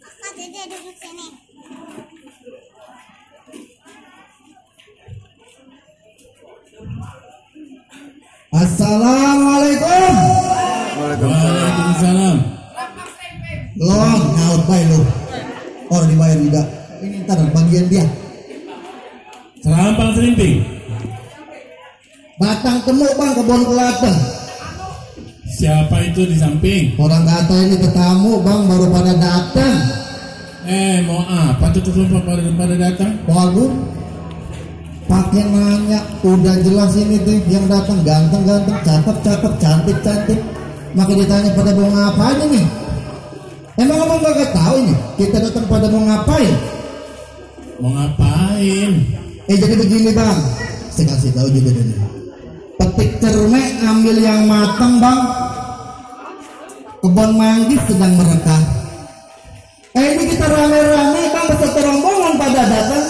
Kakak Dede duduk sini. Assalamualaikum. Waalaikumsalam. Lo nyaut baik lo. Orang dibayar juga. Ini ntar bagian dia. Selampang Selimping. Batang temu bang kebun kelapa. Siapa itu di samping? Orang kata ini ketamu bang baru pada datang. Mau apa tuh pada datang? Waduh. Pakai nanya, udah jelas ini tuh yang datang ganteng-ganteng, cakep-cakep, cantik-cantik. Maka ditanya pada mau ngapain ini? Emang kamu gak tahu ini? Kita datang pada mau ngapain? Mau ngapain? Jadi begini bang, saya kasih tahu juga deh. Petik cermek, ambil yang matang bang. Kebun manggis sedang merekah. Ini kita rame-rame bang, beserta rombongan pada datang.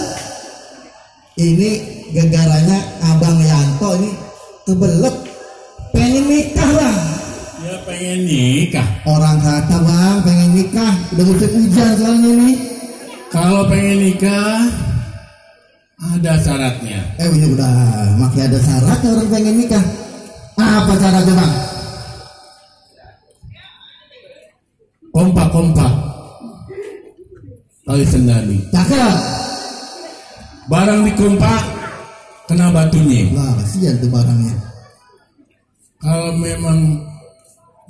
Ini gegaranya Abang Yanto ini kebelet pengen nikah bang. Ya pengen nikah. Orang kata bang pengen nikah, udah musim hujan soalnya ini. Kalau pengen nikah ada syaratnya. Ini udah makin ada syaratnya orang pengen nikah. Apa syaratnya bang? Kompak tali sendali. Cakep. Barang dikompak kena batunya. Lah kasihan tuh barangnya. Kalau memang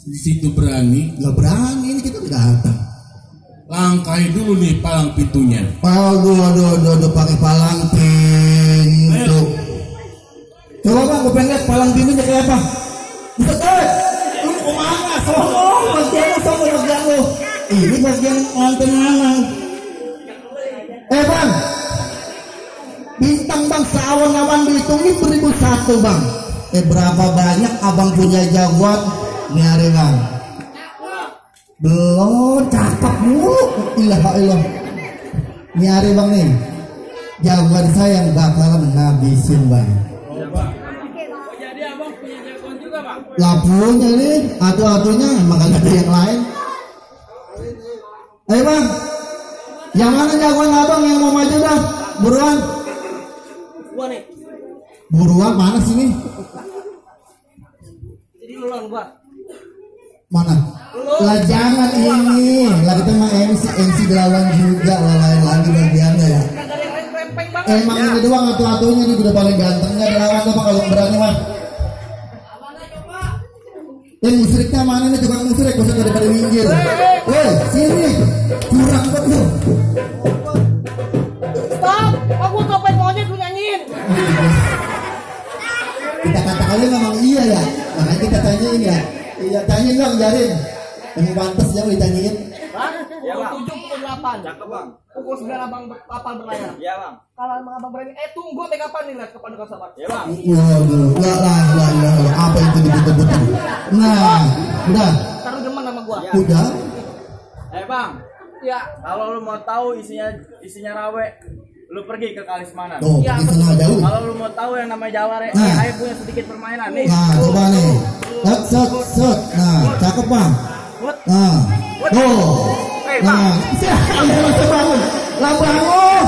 di situ berani, Nggak berani ini kita udah datang. langkahi dulu nih palang pintunya. Aduh, pakai palang pintu. Coba bang, gue pengen lihat palang pintunya kayak apa. Bisa tahu? Lu kemana? Bagian lu. Ini bagian lantai mana? Bang, bintang bang seawan-awan dihitungin 1001 bang. Berapa banyak abang punya jagoan nyari bang? Belum, cakep mulu. Ilah. Nyari bang nih. Jagoan saya yang bakalan ngabisin bang. Jadi abang punya jagoan juga bang? Lah punya nih, atu-atunya emang gak ada yang lain. Ayo bang, yang mana jagoan abang yang mau maju dah? Buruan. Gua nih. Buruan mana sih nih? Jadi lu lawan gua. Mana? Lah jangan ini. Lah kita mah MC dilawan juga lah lain lagi bagiannya ya. Kagak ada yang rempeng banget. Emang ini doang atu-atunya nih udah paling gantengnya dilawan tuh kalau berani mah. Musyriknya mana nih tukang musyrik usah daripada minggir. Sini. Kurang banget lu. Stop. Aku topeng monyet lu nyanyiin. Kita katakannya memang iya ya. Makanya kita tanyain ya. Iya tanyain dong Jarin. Yang pantas yang ditanyain. Bang, pukul 7, pukul 8. Cakep bang. Pukul 9 abang kapal berlayar. Iya bang. Kalau emang abang berani, tunggu sampai kapan nih lihat kapan dekat sabar. Iya bang. Waduh, lah. Apa itu dibut-butin? Nah, udah. Taruh demen sama gua. Udah. Bang, Ya. kalau lu mau tahu isinya rawe, lu pergi ke Kalismanan. Tuh, Ya, pergi sana jauh. Kalau lu mau tahu yang namanya Jaware, Nah. saya punya sedikit permainan nih. Nah, coba nih. Set. Nah, cakep bang. Nah, tuh. Nah, bangun. Lah bangun.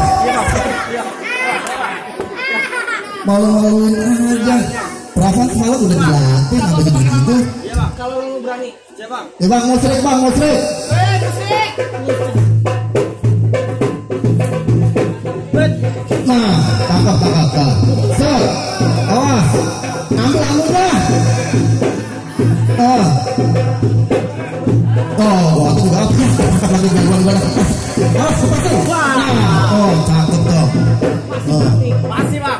Malu-maluin aja. Perasaan semalam udah dilatih sampai begitu. Iya bang. Kalau lu berani. Siap bang. Ya bang, musrik. Musik. Nah, cakep. Set. Awas. Ambil dah. Waktu juga lagi jagoan gue. Awas, lepasin. Nah, cakep tuh. Pasti bang.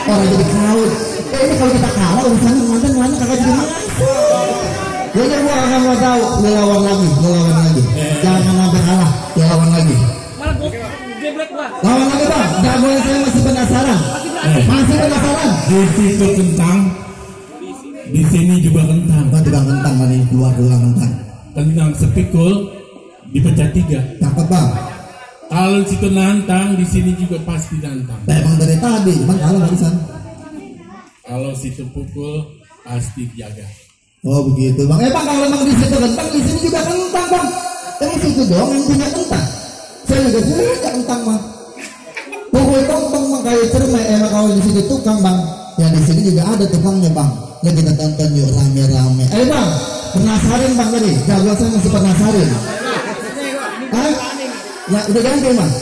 Orang jadi kalut. Ini kalau kita kalah urusannya mantan kagak jadi masuk. Jadi gua akan mau tahu lu lawan lagi. Jangan sampai kalah, ya lawan lagi. Mana gua geblek gua. Lawan lagi bang. Jagoan saya masih penasaran. Di situ kentang, di sini juga kentang. Tukang kentang mana ini keluar tukang kentang. tentang sepikul dipecah 3. Cakep bang. Kalau situ nantang, di sini juga pasti nantang. Nah, emang dari tadi, cuman kalah barusan. Kalau situ pukul pasti jaga. Oh begitu bang. Bang kalau emang di situ kentang, di sini juga kentang bang. Emang situ doang yang punya kentang. Saya juga punya kentang bang. Pukul tong bang kayak cermai. Emang kalau di situ tukang bang. Ya di sini juga ada tukangnya bang. Ya kita tonton yuk rame-rame. Bang, penasaran bang tadi. Jagoan saya masih penasaran. Hah? Ya udah ganti bang.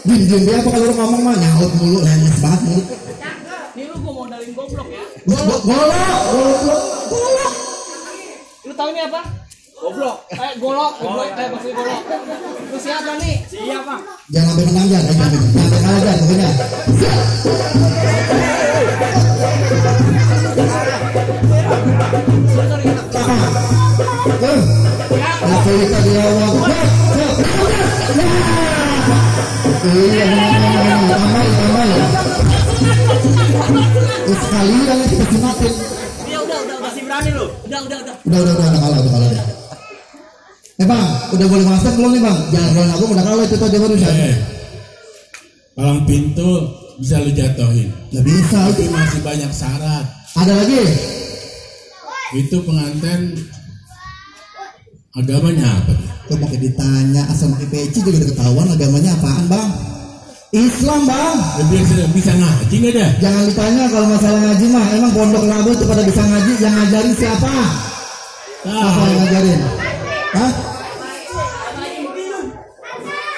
Diem dia apa kalau ngomong mah nyaut mulu, lemes banget mulu. Ini lu gua modalin goblok ya. Golok. Lu tahu ini apa? Goblok. Golok. Maksudnya golok. Lu siapa nih? Siap, Bang. Jangan sampai menang jangan sampai kalah jangan pokoknya. Aku kita di awal. Amal. Sekali dan kita sunatkan. Udah. Masih berani lu? Udah. Udah kalah deh. Bang, udah boleh masuk belum nih bang? Jangan bilang aku udah kalah itu tadi barusan. Palang pintu bisa lu jatuhin. Nggak bisa. Tapi masih banyak syarat. Ada lagi? Itu pengantin agamanya apa? Tuh pakai ditanya asal pakai peci juga udah ketahuan agamanya apaan bang? Islam bang. Lebih bisa ngaji nggak dah? Jangan ditanya kalau masalah ngaji mah. Emang pondok labu itu pada bisa ngaji? Yang ngajarin siapa? Apa yang ngajarin? Hah?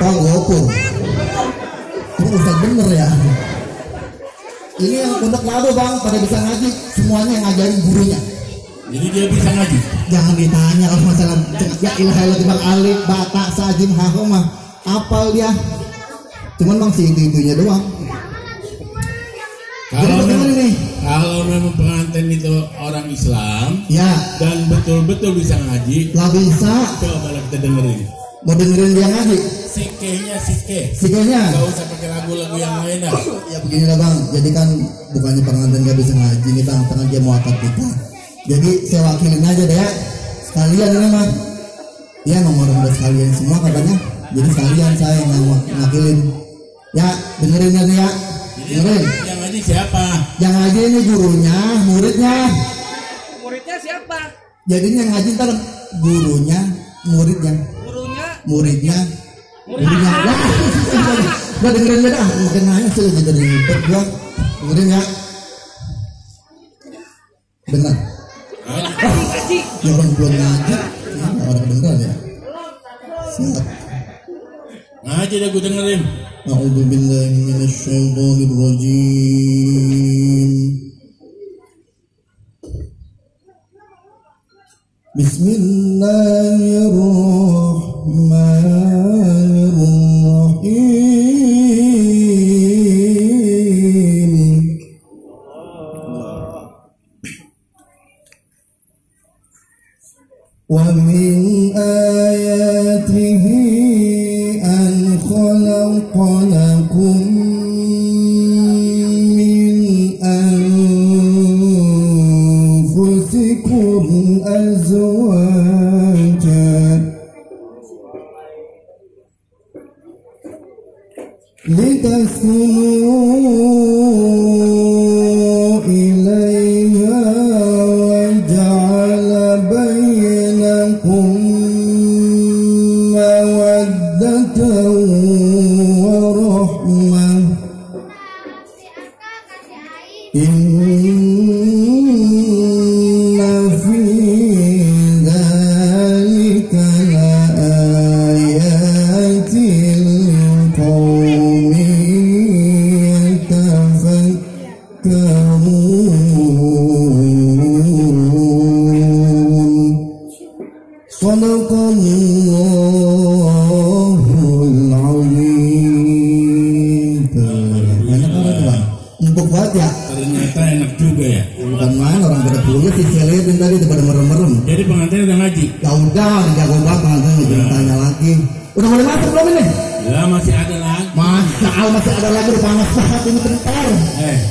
Tahu gopur. Ini ustaz bener ya. Ini yang pondok labu bang pada bisa ngaji. Semuanya yang ngajarin gurunya. Jadi dia bisa ngaji. Jangan ditanya kalau masalah ya ilaha illallah bang alif bata sajim hahu mah apal dia. Cuman bang si itu-itunya doang. Kalau memang pengantin itu orang Islam, ya, dan betul-betul bisa ngaji, lah bisa. Coba kita dengerin. Mau dengerin dia ngaji? Sikehnya. Gak usah pakai lagu-lagu yang lain dah. Ya beginilah bang. Jadi kan bukannya pengantin gak bisa ngaji nih bang, karena dia mau akad kita. Jadi saya wakilin aja deh ya. Sekalian ini mah. Ya nomor udah sekalian semua katanya. Jadi sekalian saya yang wakilin. Ya dengerin ya nih ya. Dengerin. Yang ngaji siapa? Yang ngaji ini gurunya, muridnya. Muridnya siapa? Jadi yang ngaji ntar gurunya, muridnya. Muridnya. Udah dengerin ya dah. Mungkin nanya sih jadi ribet gua. Dengerin ya. Benar. Ya bang belum ngaji. Orang dengar ya. Siap. Ngaji dah gue dengerin. A'udzu billahi minasyaitonir rajim. Bismillahirrahmanirrahim. Wa min ayatihi an khalaqalakum min anfusikum azwajan litaskunu ilayha wa ja'ala bainakum mawaddatan wa rahmah. Inna fi dzalika laayatin liqaumin yatafakkarun. Shadaqallahul azim. Enak banget bang. Empuk banget ya. Ternyata enak juga ya. Bukan main orang pada punya sih celetin tadi pada merem-merem. Jadi pengantin udah ngaji. Ya udah, jago banget pengantin jangan tanya lagi. Udah mulai masuk belum ini? Ya masih ada lagi. Masih ada lagi udah panas banget ini bentar.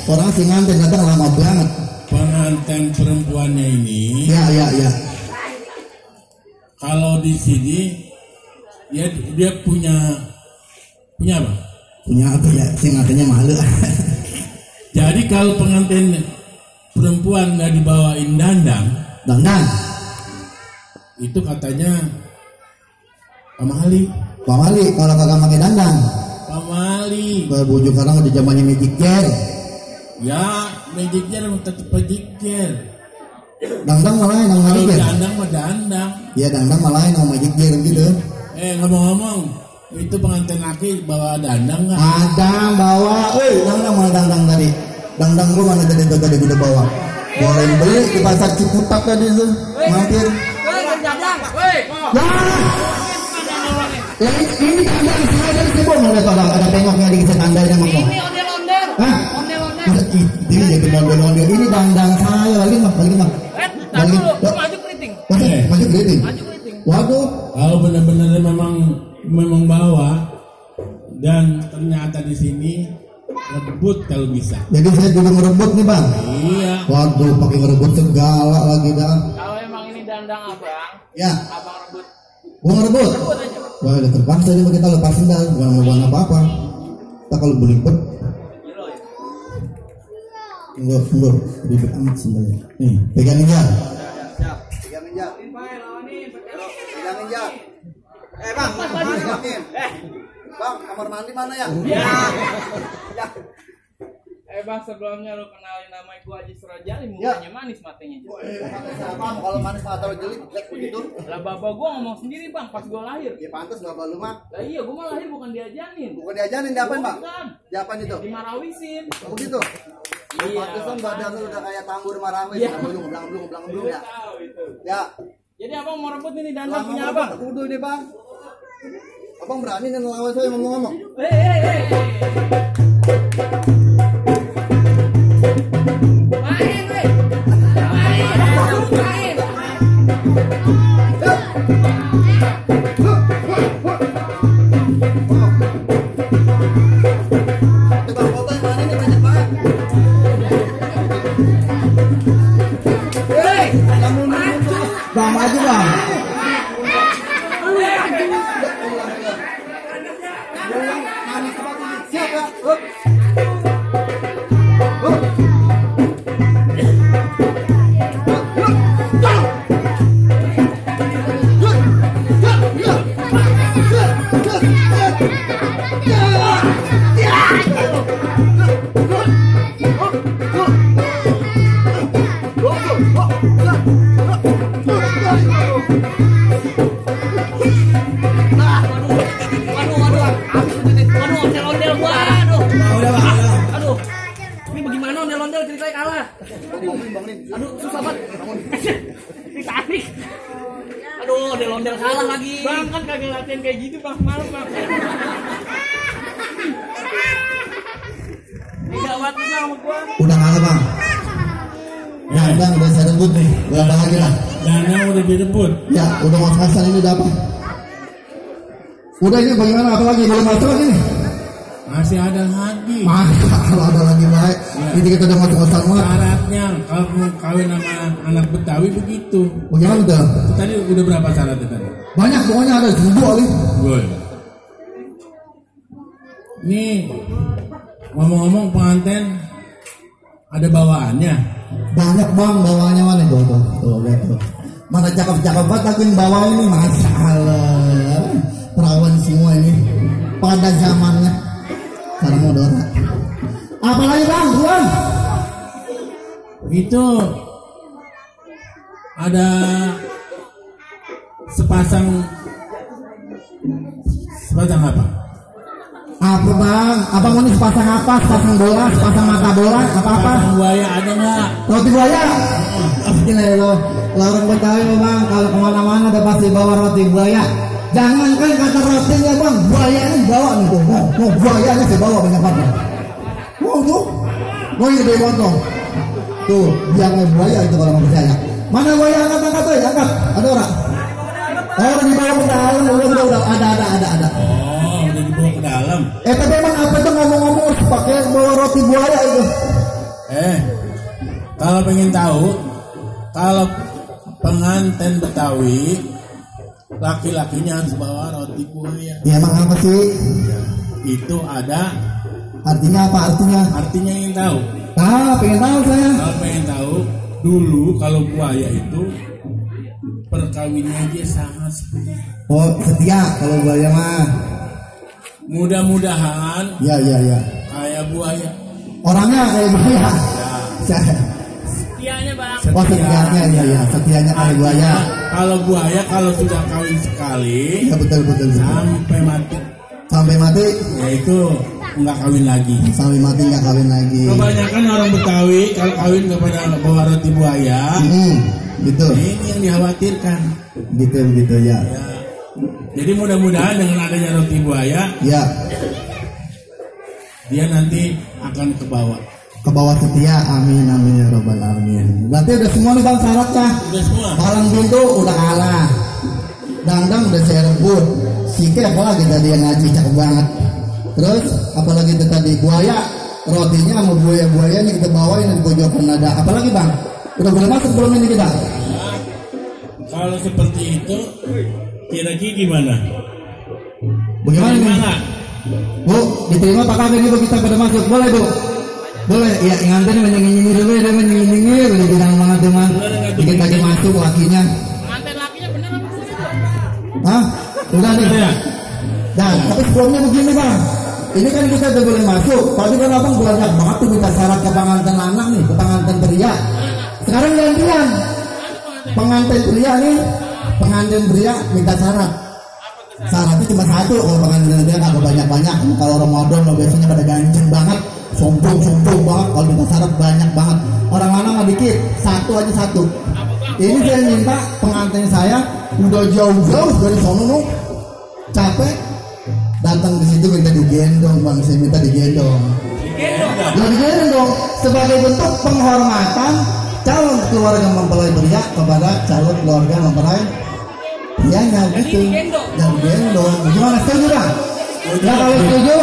Orang sih ngantin datang lama banget. Pengantin perempuannya ini Ya. Kalau di sini dia punya apa? Punya apa ya? Saya katanya malu. Jadi kalau pengantin perempuan nggak dibawain dandang, itu katanya pamali. Pamali kalau kagak pakai dandang. Pamali. Bujuk sekarang udah zamannya magic jar. Ya, magic jar tetap magic jar. Dandang malah yang magic jar. Dandang mah dandang. Ya dandang malah yang magic jar gitu. Ngomong-ngomong, itu pengantin laki bawa dandang nggak? Ada bawa. Dandang mana dandang tadi? Dandang gua mana tadi udah bawa. Boleh beli di pasar Ciputat tadi tuh. Mampir. Dandang, woi. Ini dandang saya dari Cibom ada tengoknya di kisah tandanya mah. Ini ondel-ondel. Hah? Ondel-ondel. Ini jadi ondel-ondel. Ini dandang saya lagi mah. Maju keriting. Maju keriting. Waduh. Kalau benar-benar memang bawa dan ternyata di sini rebut kalau bisa. Jadi saya juga ngerebut nih bang. Iya. Waduh, pakai ngerebut segala lagi dah. Kalau emang ini dandang abang, Ya. abang rebut. Gua ngerebut. Rebut aja. Wah, udah terpaksa nih kita lepasin dah. Bukan mau buat apa-apa. Kita kalau beribet. Tunggu, ribet amat sebenarnya. Nih, pegangin ya. Siap. Pegangin ya. Pegangin ya. Bang, pegangin. Bang, kamar mandi mana ya? Ya. Bang, sebelumnya lu kenalin nama Ibu Haji Surajali, mukanya manis matanya. Bang, kalau manis mata lo jelek begitu. Lah bapak gua ngomong sendiri bang, pas gua lahir. Ya pantas bapak lu mah. Lah iya, gua mah lahir bukan diajanin. Bukan diajarin diapain, Bang? Bukan. Diapain itu? Dimarawisin. Oh gitu. Iya. Pantesan badan lu udah kayak tambur marawis, Iya. belum ya. Tahu itu. Ya. Jadi abang mau rebut ini dandang punya abang. Kudu ini, Bang. Abang berani nih ngelawan saya ngomong-ngomong. Hei. Main, weh. Main. Bang, foto yang mana nih banyak banget. Bang, maju bang. Siap ya. Ondel-ondel gua. Aduh. Ini bagaimana ondel-ondel ceritanya kalah. Bangunin. Aduh, susah banget. Ditarik. Aduh, ondel-ondel kalah lagi. Bang, kan kagak latihan kayak gitu, Bang. Malu, Bang. Tidak waktu sama gua. Udah ngalah bang. Ya udah saya rebut nih. Udah apa lagi lah. Dandang udah direbut. Ya udah ngos-ngosan ini udah apa? Udah ini bagaimana apa lagi? Belum masuk lagi nih? Masih ada lagi. Kalau ada lagi baik. Ini kita udah ngos-ngosan banget. Syaratnya kalau mau kawin sama anak Betawi begitu. Bagaimana udah? Tadi udah berapa syaratnya tadi? Banyak pokoknya ada 1000 kali. Gue. Nih ngomong-ngomong pengantin ada bawaannya. Banyak bang bawahnya mana tuh. Mana cakep-cakep banget lagi bawa ini, masya Allah. Perawan semua ini pada zamannya. Sekarang mau Dora. Apalagi bang, buang. Itu ada sepasang apa? Apa bang? Abang mau nih sepasang apa? Sepasang bola, sepasang mata bola, apa-apa? Sepasang buaya ada nggak? Roti buaya? Gila lo, orang Betawi memang kalau kemana-mana udah pasti bawa roti buaya. Jangankan kata rotinya bang, buayanya bawa nih tuh. Mau buayanya saya bawa banyak banget. Wow tuh, mau gede banget tuh, biangnya buaya itu kalau mau percaya. Mana buaya angkat tuh, angkat. Ada orang? Orang di bawah udah ada. Oh, udah dibawa ke dalam. Tapi emang apa tuh ngomong-ngomong pakai bawa roti buaya itu? Kalau pengen tahu, kalau pengantin Betawi laki-lakinya harus bawa roti buaya. Ya emang apa sih? Itu ada Artinya apa artinya? artinya, ingin tahu. Pengen tahu saya. Kalau pengen tahu, dulu kalau buaya itu perkawinannya dia sangat setia. Oh setia kalau buaya mah. Mudah-mudahan Ya. kayak buaya. Orangnya kayak buaya. Setianya bang. Oh setianya ya. Setianya kayak buaya. Kalau buaya kalau sudah kawin sekali Ya betul. sampai mati, Sampai mati. ya itu nggak kawin lagi. Sampai mati nggak kawin lagi. Kebanyakan orang Betawi kalau kawin kepada bawa roti buaya, Gitu. ini yang dikhawatirkan. Gitu ya. Ya. Jadi mudah-mudahan dengan adanya roti buaya, Ya. dia nanti akan ke bawah. Ke bawah setia. Amin ya robbal alamin. Berarti udah semua nih bang syaratnya. Udah semua. Palang pintu udah kalah. Dangdang udah saya rebut. Sikit apalagi tadi yang ngaji cakep banget. Terus apalagi itu tadi buaya. Rotinya sama buaya ini kita bawain di pojokan ada. Apalagi bang? Udah boleh masuk belum ini kita? Kalau seperti itu, kira-kira gimana? Bagaimana nih? Gimana? Bu, diterima Pak Kagak nih bu kita pada masuk. Boleh bu? Boleh. Ya nganten menyingi dulu ya, menyingi. Udah bilang banget teman. Dikit lagi masuk lakinya. Pengantin lakinya bener apa sih? Hah? Udah nih. Ya. Dan tapi sebelumnya begini bang. Ini kan kita udah boleh masuk. Tapi kan abang banyak banget tuh minta syarat ke pengantin anak nih, ke pengantin pria. Sekarang gantian. Pengantin pria nih, pengantin pria minta syarat. Syaratnya cuma satu. Kalau pengantin pria nggak banyak-banyak. Kalau Ramadan lo biasanya pada ganjeng banget, sombong banget. Kalau minta syarat banyak banget. Orang-orang nggak dikit, satu. Ini saya minta pengantin saya udah jauh-jauh dari sono nih, capek datang ke situ minta digendong bang, saya minta digendong. Digendong sebagai bentuk penghormatan calon keluarga mempelai pria kepada calon keluarga mempelai prianya gitu. Dan gendong. Gimana setuju bang? Ya kalau setuju,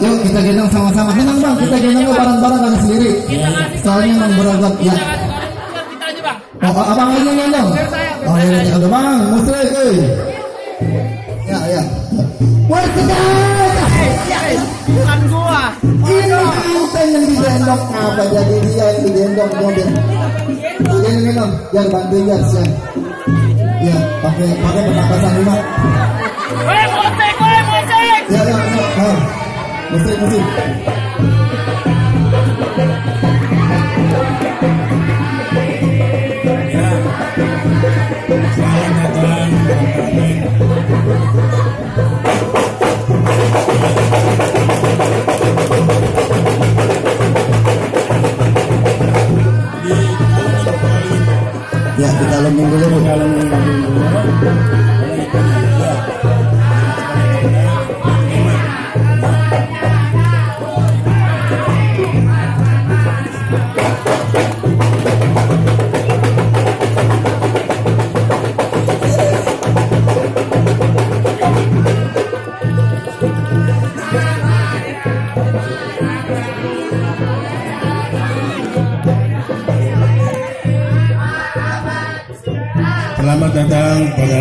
yuk kita gendong sama-sama. Tenang bang, kita gendong bareng-bareng kami sendiri. Soalnya memang berat ya. Kita aja bang. Abang aja gendong. Oh ya, udah bang, musrik, Ya. Wah sedap. Bukan gua. Ini pengantin yang digendong. Apa jadi dia yang digendong mobil? Gendong, biar bantu ya siang. Ya, pakai pernapasan lima. Musik. Ya. Musik. Ya. Selamat datang. Ya, kita lembing dulu bu. Selamat datang pada